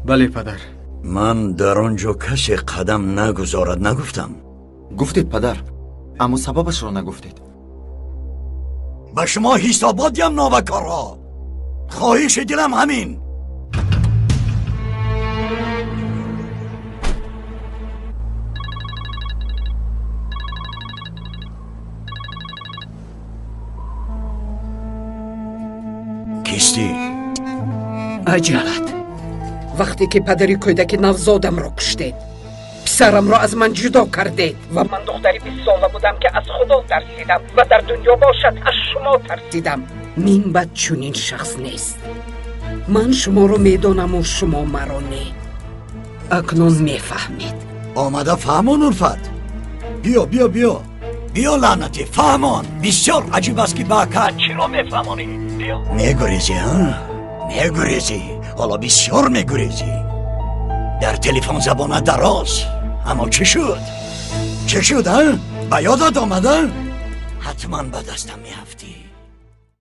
Бале, падар. Ман дар он ҷо касе қадам нагузорад нагуфтам? Гуфтед, падар, аммо сабабашро нагуфтед. Ба шумо ҳисобот диҳам, новакорҳо. Хоҳиши дилам ҳамин. Кистӣ? Аҷалат. Вақте ки падари кӯдаки навзодамро куштед, писарамро аз ман ҷудо кардед ва ман духтари 20 сола будам, ки аз Худо тарсидам ва дар дунё бошад, аз шумо тарсидам. Мин баъд чунин шахс нест. Ман шуморо медонаму шумо маро не. Акнун мефаҳмед. Омада фаҳмон, Улфат. Биё, биё, биё, биё, лаънатӣ, фаҳмон. Бисёр аҷиб аст, ки ба акаат чиро мефаҳмонӣ. Биё. Мегурезӣ, а? Мегурезӣ, ҳоло бисёр мегурезӣ. Дар телефон забона дароз, аммо чӣ шуд? Чӣ шуд, а? Ба ёдат омада? Ҳатман ба дастам меафтӣ.